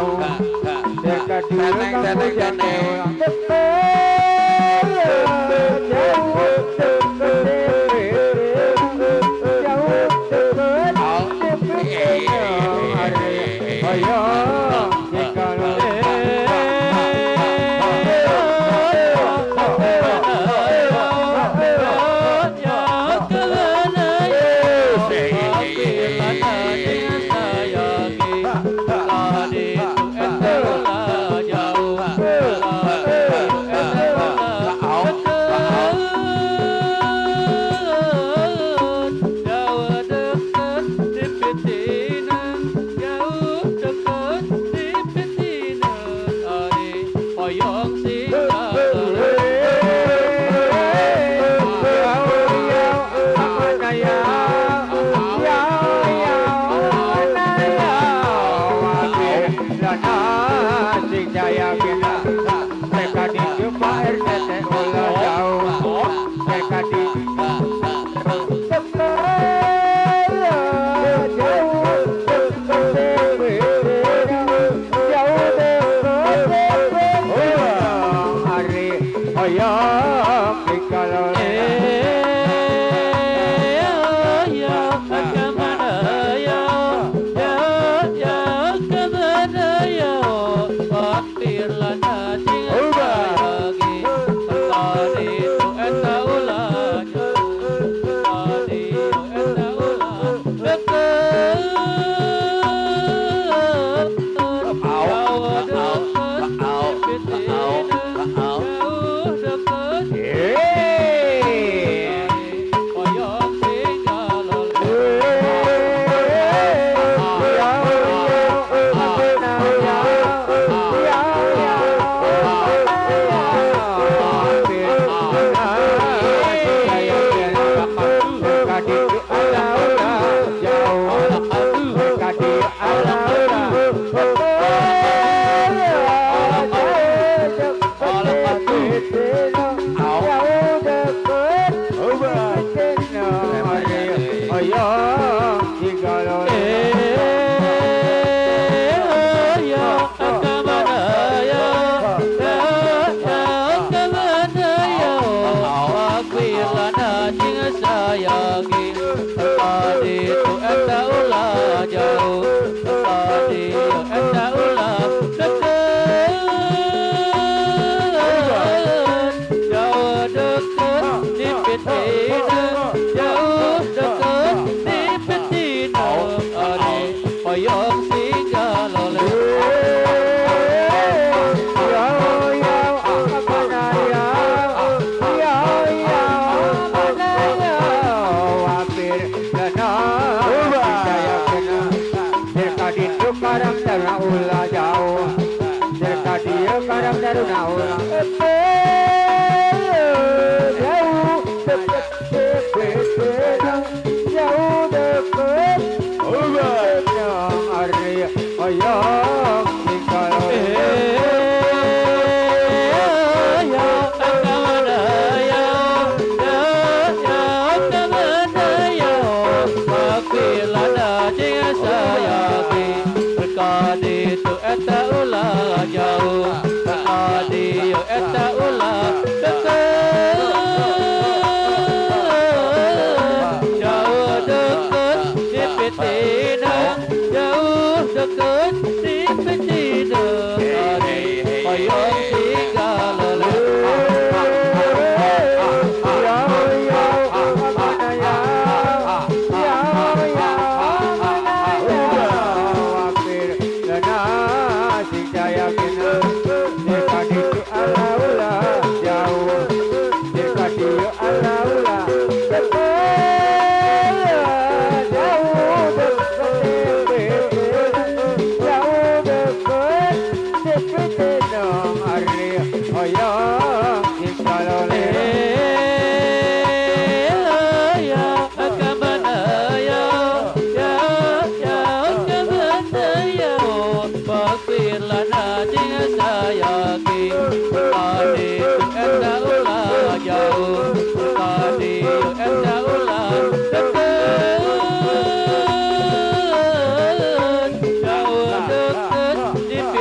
Jauh dekat di Teneng, teneng, teneng.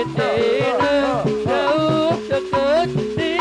pitina, jauh deket di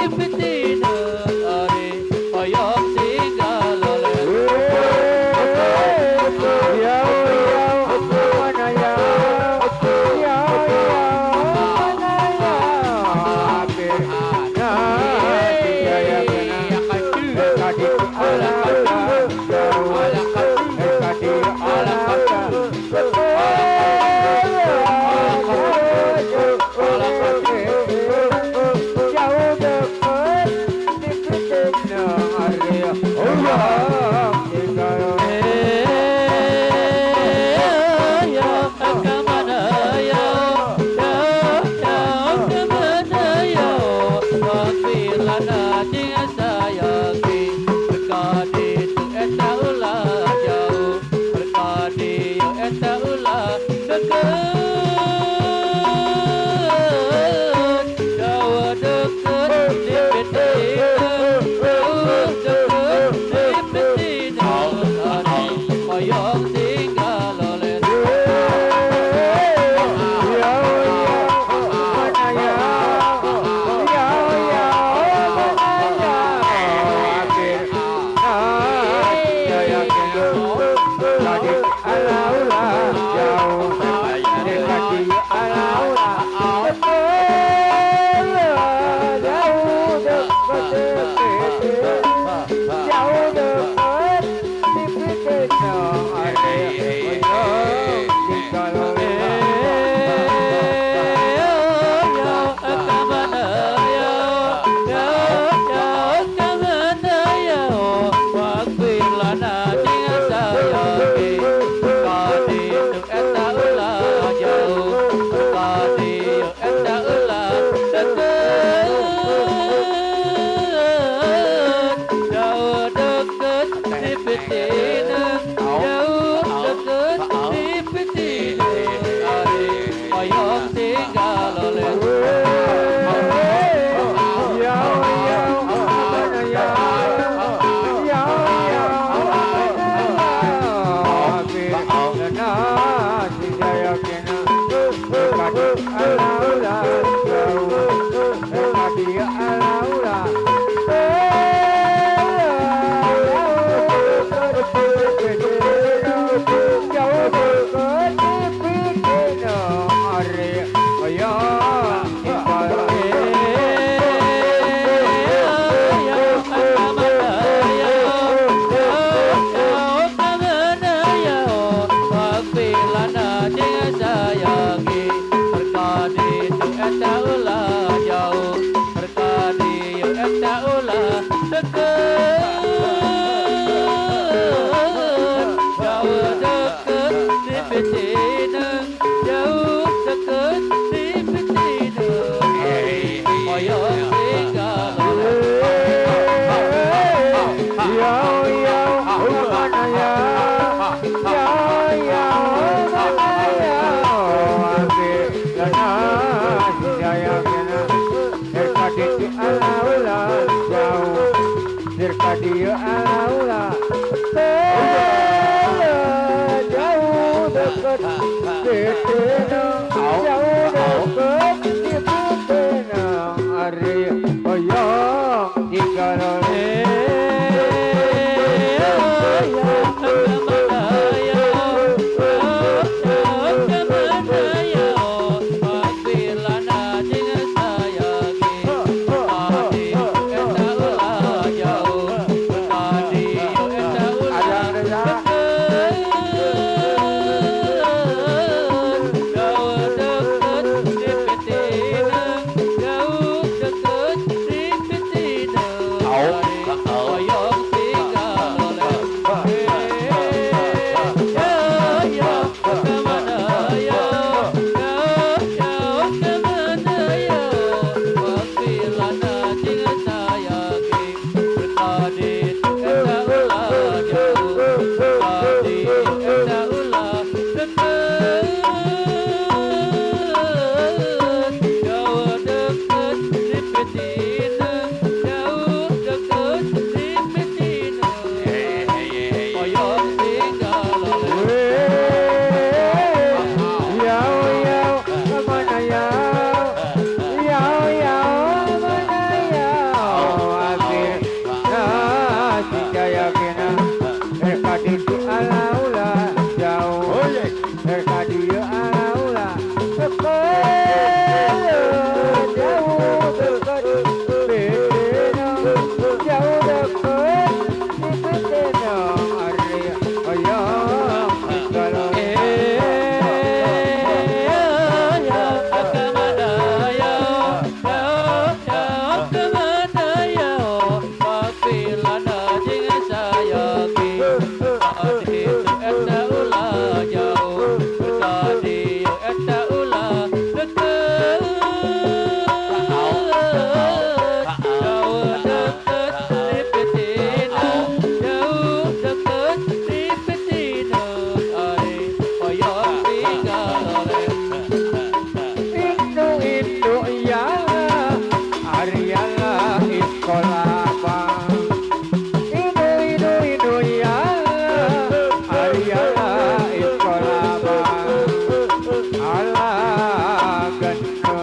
pitina, ari hoyong singgah lolet.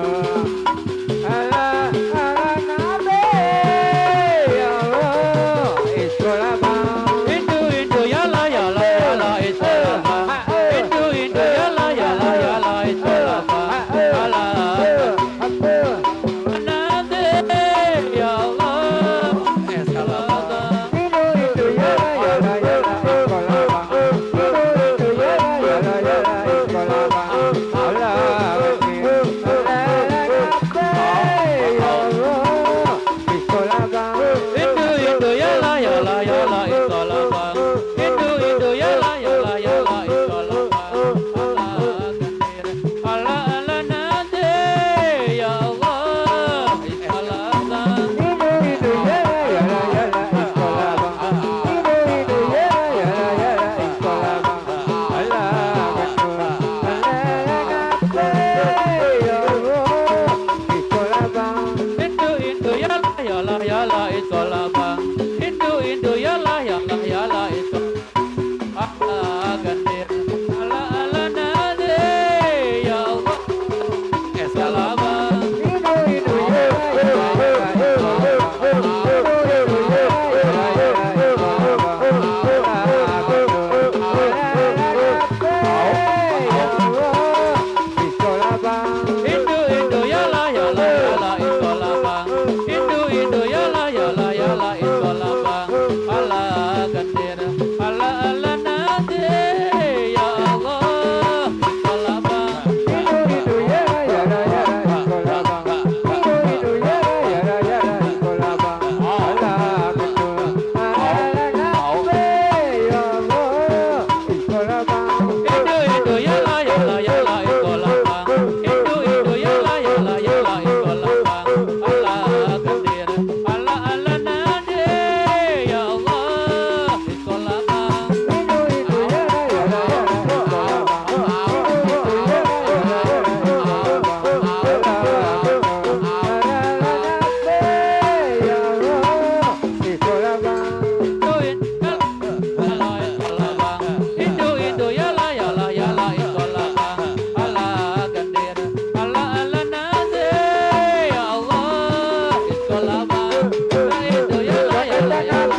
Allah Allah Nabi ya Allah Iskolaba. Indu indu yala yala yala iskolaba. Indu indu yala yala yala iskolaba. Allah Nabi ya Allah iskolaba. Indu indu yala yala yala iskolaba. Indu indu yala yala yala iskolaba. Allah Allah Nabi ya Allah iskolaba. Indu indu yala yala yala iskolaba. Indu indu yala yala yala iskolaba. Allah gandir. Allah Allah Nabi ya Allah iskolaba. Indu indu yala yala yala iskolaba. Indu indu yala yala yala iskolaba. Allah Allah Nabi ya Allah iskolaba. Indu indu yala yala yala iskolaba. Indu indu yala yala yala iskolaba. Allah gandir. Allah Allah Nabi ya Allah iskolaba. Indu indu yala yala yala iskolaba. Indu indu yala yala yala iskolaba. Allah Nabi ya Allah iskolaba. Indu indu yala yala yala iskolaba. Indu indu yala yala yala iskolaba. Allah gandir. Allah Allah Nabi ya Allah iskolaba. Indu indu yala yala yala iskolaba. Indu indu yala yala yala iskolaba. Allah Allah Nabi ya Allah iskolaba. Indu indu yala yala yala iskolaba. Indu indu yala yala yala iskolaba. Allah gandir. Allah Allah Nabi ya Allah iskolaba. Indu indu yala yala yala iskolaba. Indu indu yala yala yala iskolaba. Allah Nabi ya Allah iskolaba. Indu indu yala yala yala iskolaba. Allah gandir. Allah Allah Nabi ya Allah iskolaba. Indu yala yala yala.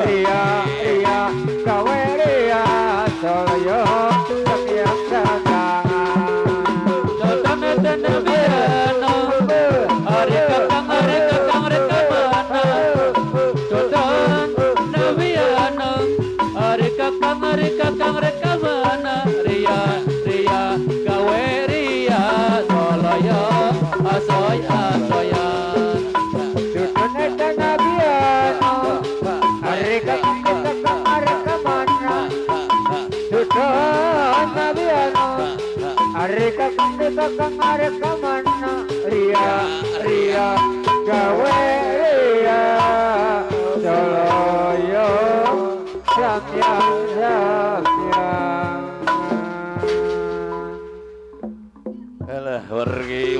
Ria ria gawe ria soloyo sekian sekangan. Datang nabiano, hari kakang hari kakang reka mana? Datang nabiano, hari kakang reka mana? Ria ria gawe ria soloyo asoy asoyan. Tutune nabiano, hari kakang kakang reka mana? Tutun nabiano, hari kakang kakang reka mana? Ria ria gawe ria soloyo samyang samyang. Alah, wargi.